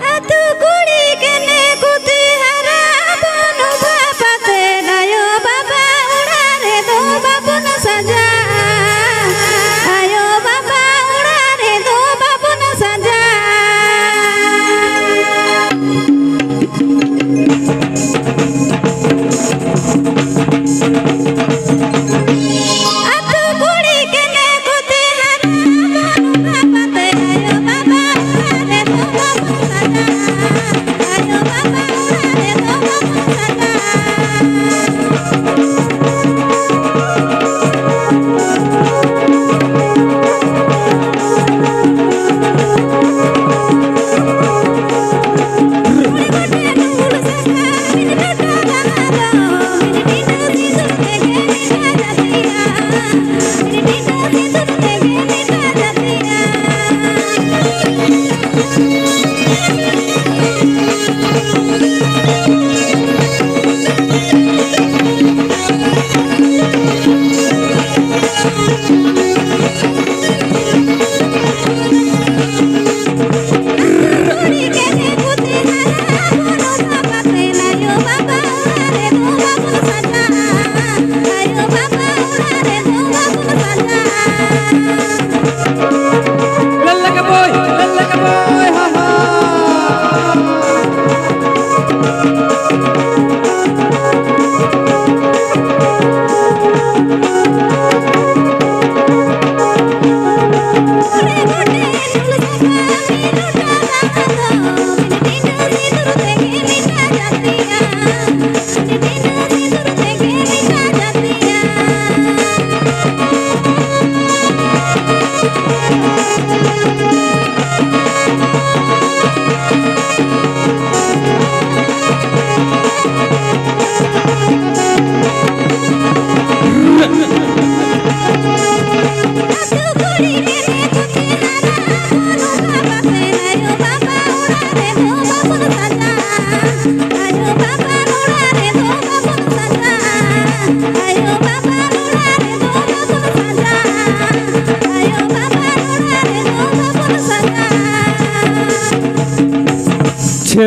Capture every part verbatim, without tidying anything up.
ᱟᱹᱛᱩ ᱠᱩᱲᱤ ᱠᱮᱱᱮ ᱠᱩᱛᱤ ᱦᱟᱨᱟ ᱵᱚᱱ ᱵᱟᱯᱟᱛᱮ ᱟᱭᱳ ᱵᱟᱵᱟ ᱚᱲᱟᱜ ᱨᱮᱫᱚ ᱵᱟᱵᱚᱱ ᱥᱟᱡᱟᱜᱼᱟ᱾ ᱟᱭᱳ ᱵᱟᱵᱟ ᱚᱲᱟᱜ ᱨᱮᱫᱚ ᱵᱟᱵᱚᱱ ᱥᱟᱡᱟᱜᱼᱟ᱾ ᱟᱹᱛᱩ ᱠᱩᱲᱤ ᱠᱮᱱᱮ ᱠᱩᱛᱤ ᱦᱟᱨᱟ ᱵᱚᱱ ᱵᱟᱯᱟᱛᱮ ᱟᱭᱳ ᱵᱟᱵᱟ ᱚᱲᱟᱜ ᱨᱮᱫᱚ ᱵᱟᱵᱚᱱ ᱥᱟᱡᱟᱜᱼᱟ᱾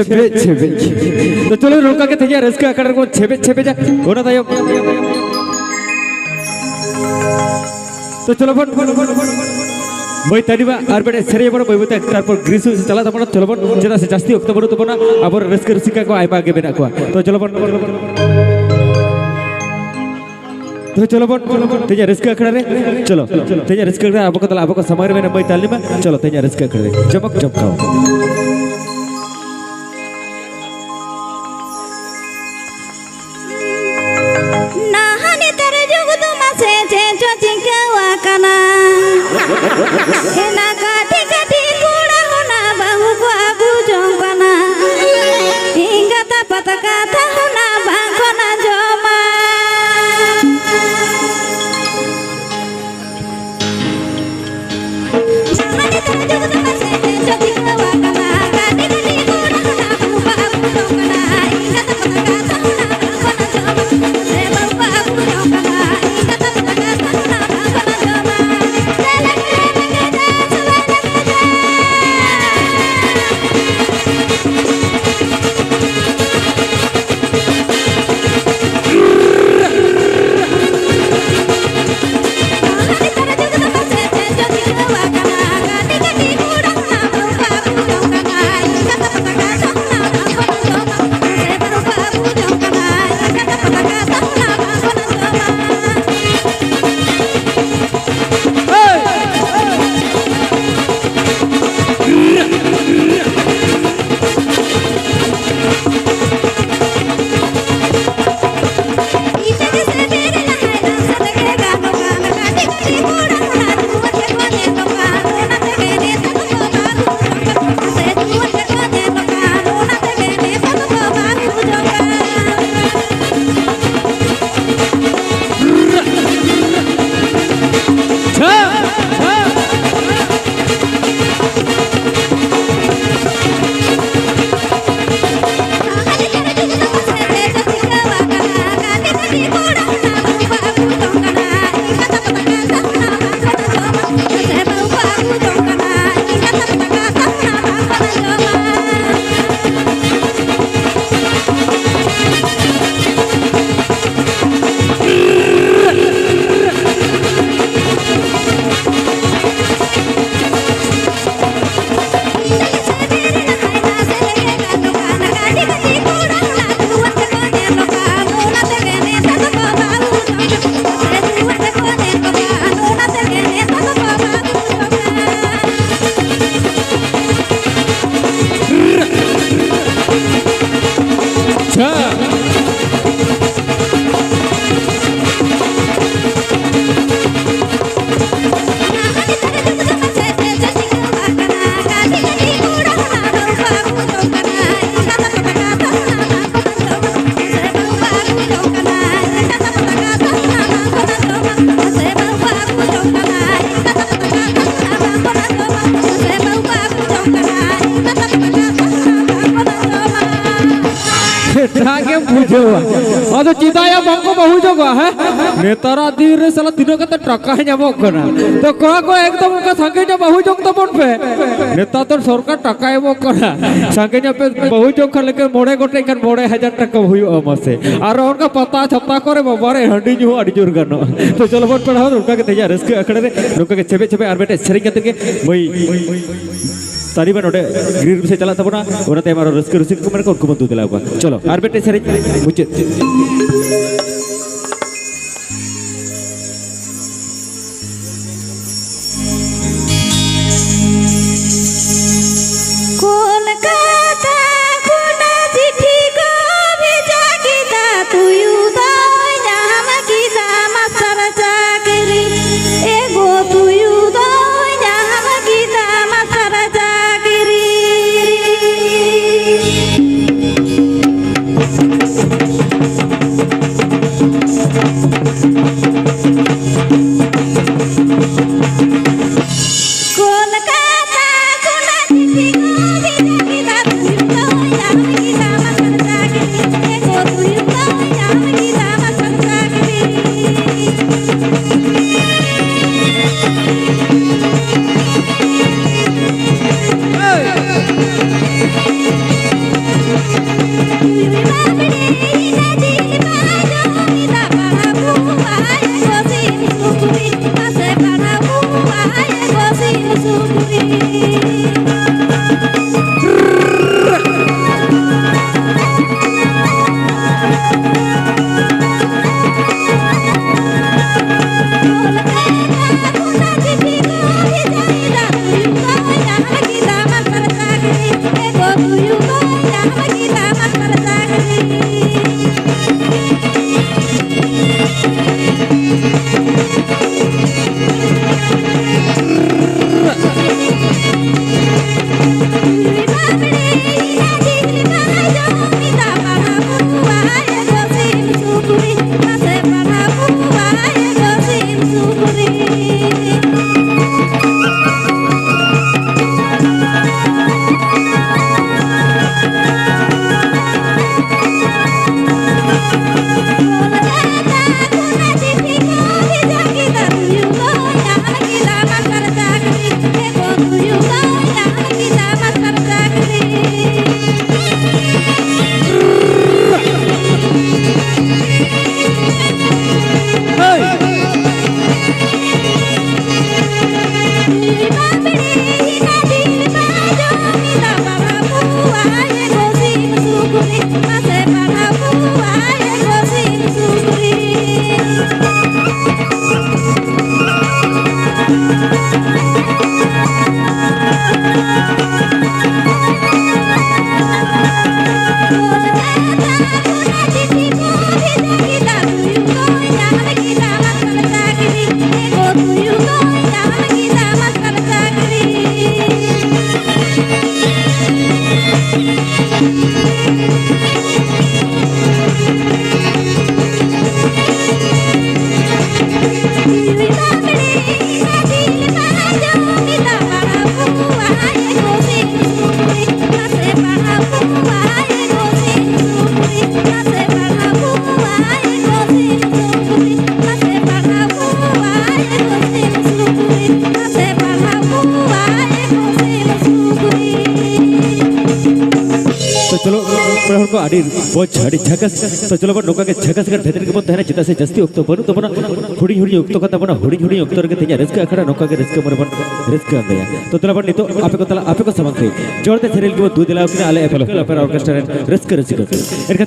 ᱪᱷᱮᱵᱮᱡ ᱪᱷᱮᱵᱮᱡ᱾ ᱛᱚ ᱪᱚᱞᱚ, ᱱᱚᱝᱠᱟ ᱜᱮ ᱛᱮᱦᱮᱧᱟᱜ ᱨᱟᱹᱥᱠᱟᱹ ᱟᱠᱷᱲᱟ ᱨᱮᱵᱚᱱ ᱪᱷᱮᱵᱮᱡ ᱪᱷᱮᱵᱮᱡᱟ᱾ ᱚᱱᱟ ᱛᱟᱭᱚᱢ, ᱛᱚ ᱪᱚᱞᱚ ᱵᱚᱱ, ᱢᱟᱹᱭ ᱛᱟᱹᱱᱤᱢᱟ ᱟᱨ ᱢᱤᱫᱴᱮᱱ ᱥᱮᱨᱮᱧ ᱵᱚᱱ ᱵᱟᱹᱭ ᱵᱟᱹᱭᱛᱮ, ᱛᱟᱨᱯᱚᱨ ᱜᱨᱤᱥ ᱪᱟᱞᱟᱜ ᱛᱟᱵᱚᱱᱟ᱾ ᱪᱚᱞᱚ ᱵᱚᱱ, ᱪᱮᱫᱟᱜ ᱥᱮ ᱡᱟᱹᱥᱛᱤ ᱚᱠᱛᱚ ᱵᱟᱹᱱᱩᱜ ᱛᱟᱵᱚᱱᱟ, ᱟᱵᱚᱨᱮᱱ ᱨᱟᱹᱥᱠᱟᱹ ᱨᱩᱥᱤᱠᱟ ᱠᱚ ᱟᱭᱢᱟ ᱜᱮ ᱢᱮᱱᱟᱜ ᱠᱚᱣᱟ᱾ ᱛᱚ ᱪᱚᱞᱚ ᱵᱚᱱ, ᱛᱚ ᱪᱚᱞᱚ ᱵᱚᱱ, ᱛᱮᱦᱮᱧᱟᱜ ᱨᱟᱹᱥᱠᱟᱹ ᱟᱠᱷᱲᱟ ᱨᱮ, ᱪᱚᱞᱚ, ᱛᱮᱦᱮᱧᱟᱜ ᱨᱟᱹᱥᱠᱟᱹ ᱟᱠᱷᱲᱟ ᱨᱮ ᱟᱵᱚ ᱠᱚ ᱛᱟᱞᱟ, ᱟᱵᱚ ᱠᱚ ᱥᱟᱢᱟᱝ ᱨᱮ ᱢᱮᱱᱟᱜ ᱢᱟᱹᱭ ᱛᱟᱹᱱᱤᱢᱟ᱾ ᱪᱚᱞᱚ, ᱛᱮᱦᱮᱧᱟᱜ ᱨᱟᱹᱥᱠᱟᱹ ᱟᱠᱷᱲᱟ ᱨᱮ ᱡᱚᱢᱚᱠ ᱡᱚᱢᱠᱟᱣ᱾ ᱱᱟᱦᱟᱜ ᱱᱮᱛᱟᱨ ᱡᱩᱜᱽ ᱫᱚ ᱢᱟᱥᱮ ᱪᱮᱫ ᱪᱚ ᱪᱤᱠᱟᱹᱣ ᱟᱠᱟᱱᱟ᱾ ᱦᱮᱱᱟ ᱠᱟᱹᱴᱤᱡ ᱠᱟᱹᱴᱤᱡ ᱠᱚᱲᱟ ᱦᱚᱸ ᱱᱟ ᱵᱟᱹᱦᱩ ᱠᱚ ᱟᱹᱜᱩ ᱡᱚᱝ ᱠᱟᱱᱟ᱾ ᱮᱸᱜᱟᱛ ᱟᱯᱟᱛ ᱠᱟᱛᱷᱟ ᱦᱚᱸ ᱱᱟ ᱵᱟᱝ ᱠᱚ ᱟᱸᱡᱚᱢᱟ᱾ ᱵᱩᱡᱷᱟᱹᱣᱟ᱾ ᱟᱫᱚ ᱪᱮᱫᱟᱜ ᱭᱟ ᱵᱟᱝ ᱠᱚ ᱵᱟᱹᱦᱩ ᱡᱚᱝᱚᱜᱼᱟ, ᱦᱮᱸ? ᱱᱮᱛᱟᱨᱟᱜ ᱫᱤᱱ ᱨᱮ ᱥᱟᱞᱟ ᱛᱤᱱᱟᱹᱜ ᱠᱟᱛᱮ ᱴᱟᱠᱟ ᱧᱟᱢᱚᱜ ᱠᱟᱱᱟ? ᱛᱚ ᱠᱚᱲᱟ ᱠᱚ ᱮᱠᱫᱚᱢ ᱚᱱᱠᱟ ᱥᱟᱸᱜᱮ ᱧᱚᱜ ᱵᱟᱹᱦᱩ ᱡᱚᱝ ᱛᱟᱵᱚᱱ ᱯᱮ᱾ ᱱᱮᱛᱟᱨ ᱫᱚ ᱥᱚᱨᱠᱟᱨ ᱴᱟᱠᱟᱭ ᱮᱢᱚᱜ ᱠᱟᱱᱟ᱾ ᱥᱟᱸᱜᱮ ᱧᱚᱜ ᱯᱮ ᱵᱟᱹᱦᱩ ᱡᱚᱝ ᱠᱷᱟᱱ ᱞᱮᱠᱟ ᱢᱚᱬᱮ ᱜᱚᱴᱮᱡ ᱠᱷᱟᱱ ᱢᱚᱬᱮ ᱦᱟᱡᱟᱨ ᱴᱟᱠᱟ ᱦᱩᱭᱩᱜᱼᱟ ᱢᱟᱥᱮ᱾ ᱟᱨ ᱚᱱᱠᱟ ᱯᱟᱛᱟ ᱪᱷᱟᱛᱟ ᱠᱚᱨᱮ ᱵᱟᱵᱟ ᱨᱮ ᱦᱟᱺᱰᱤ ᱧᱩ ᱦᱚᱸ ᱟᱹᱰᱤ ᱡᱳᱨ ᱜᱟᱱᱚᱜᱼᱟ᱾ ᱛᱚ ᱪᱚᱞᱚ ᱵᱚᱱ ᱯᱟᱲᱦᱟᱣ, ᱱᱚᱝᱠᱟ ᱜᱮ ᱛᱮᱦᱮᱧᱟᱜ ᱨᱟᱹᱥᱠᱟᱹ ᱟᱠᱷᱲᱟ ᱨᱮ ᱱᱚᱝᱠᱟ ᱜᱮ ᱪᱷᱮᱵᱮᱡ ᱪᱷᱮᱵᱮᱡ ᱟᱨ ᱢᱤᱫᱴᱮᱡ ᱥᱮᱨᱮᱧ ᱠᱟᱛᱮ ᱜᱮ ᱢᱟᱹᱭ ᱛᱟᱹᱨᱤᱵᱟᱱ ᱚᱸᱰᱮ ᱜᱨᱤᱞ ᱥᱮᱫ ᱪᱟᱞᱟᱜ ᱛᱟᱵᱚᱱᱟ᱾ ᱚᱱᱟᱛᱮ ᱟᱨᱚ ᱨᱟᱹᱥᱠᱟᱹ ᱨᱩᱥᱤᱠᱟ ᱠᱚ ᱢᱮᱱᱟᱜ ᱠᱚᱣᱟ, ᱩᱱᱠᱩ ᱵᱚᱱ ᱫᱩ ᱫᱮᱞᱟ ᱟᱠᱚᱣᱟ᱾ ᱪᱚᱞᱚ ᱟᱨ ᱢᱤᱫᱴᱮᱡ ᱥᱮᱨᱮᱧ ᱢᱩᱪᱟᱹᱫ᱾ ᱠᱳᱞᱠᱟᱛᱟ ᱠᱷᱚᱱ ᱪᱤᱴᱷᱤ ᱠᱚ ᱵᱷᱮᱡᱟ ᱠᱮᱫᱟ, ᱛᱩᱭᱩ ᱫᱚᱭ ᱧᱟᱢ ᱠᱮᱫᱟ ᱢᱟᱥᱴᱟᱨ ᱪᱟᱹᱠᱨᱤ᱾ ᱮ ᱜᱳ ᱛᱩᱭᱩ ᱫᱚᱭ ᱧᱟᱢ ᱠᱮᱫᱟ ᱢᱟᱥᱴᱟᱨ ᱪᱟᱹᱠᱨᱤ᱾ ᱯᱮᱲᱟ ᱦᱚᱲ ᱠᱚ ᱟᱹᱰᱤ ᱵᱚᱡᱽ, ᱟᱹᱰᱤ ᱡᱷᱟᱠᱟᱥ᱾ ᱛᱚ ᱪᱚᱞᱚ ᱵᱚᱱ ᱱᱚᱝᱠᱟ ᱜᱮ ᱡᱷᱟᱠᱟᱥ ᱜᱮ ᱵᱷᱮᱛᱨᱮ ᱜᱮᱵᱚᱱ ᱛᱟᱦᱮᱱᱟ, ᱪᱮᱫᱟᱜ ᱥᱮ ᱡᱟᱹᱥᱛᱤ ᱚᱠᱛᱚ ᱵᱟᱹᱱᱩᱜ ᱛᱟᱵᱚᱱᱟ᱾ ᱦᱩᱰᱤᱧ ᱦᱩᱰᱤᱧ ᱚᱠᱛᱚ ᱠᱟᱱ ᱛᱟᱵᱚᱱᱟ, ᱦᱩᱰᱤᱧ ᱦᱩᱰᱤᱧ ᱚᱠᱛᱚ ᱨᱮᱜᱮ ᱛᱮᱦᱮᱧᱟᱜ ᱨᱟᱹᱥᱠᱟᱹ ᱟᱠᱷᱲᱟ ᱱᱚᱝᱠᱟ ᱜᱮ ᱨᱟᱹᱥᱠᱟᱹ ᱢᱚᱱᱮ ᱵᱚᱱ ᱨᱟᱹᱥᱠᱟᱹ ᱟᱸᱜᱟᱭᱟ᱾ ᱛᱚ ᱫᱮᱞᱟ ᱵᱚᱱ ᱱᱤᱛᱚᱜ ᱟᱯᱮ ᱠᱚ ᱛᱟᱞᱟ, ᱟᱯᱮ ᱠᱚ ᱥᱟᱢᱟᱝ ᱛᱮ ᱡᱚᱲ ᱛᱮ ᱥᱮᱨᱮᱧ ᱜᱮᱵᱚᱱ ᱫᱩ ᱫᱮᱞᱟ ᱟᱹᱠᱤᱱᱟ ᱟᱞᱮ ᱮᱯᱮᱞ ᱚᱯᱮᱨᱟ ᱚᱨᱠᱮᱥᱴᱨᱟ ᱨᱮᱱ ᱨᱟᱹᱥᱠᱟᱹ ᱨᱟᱹᱥᱠᱟᱹ᱾ ᱮᱱᱠᱷᱟᱱ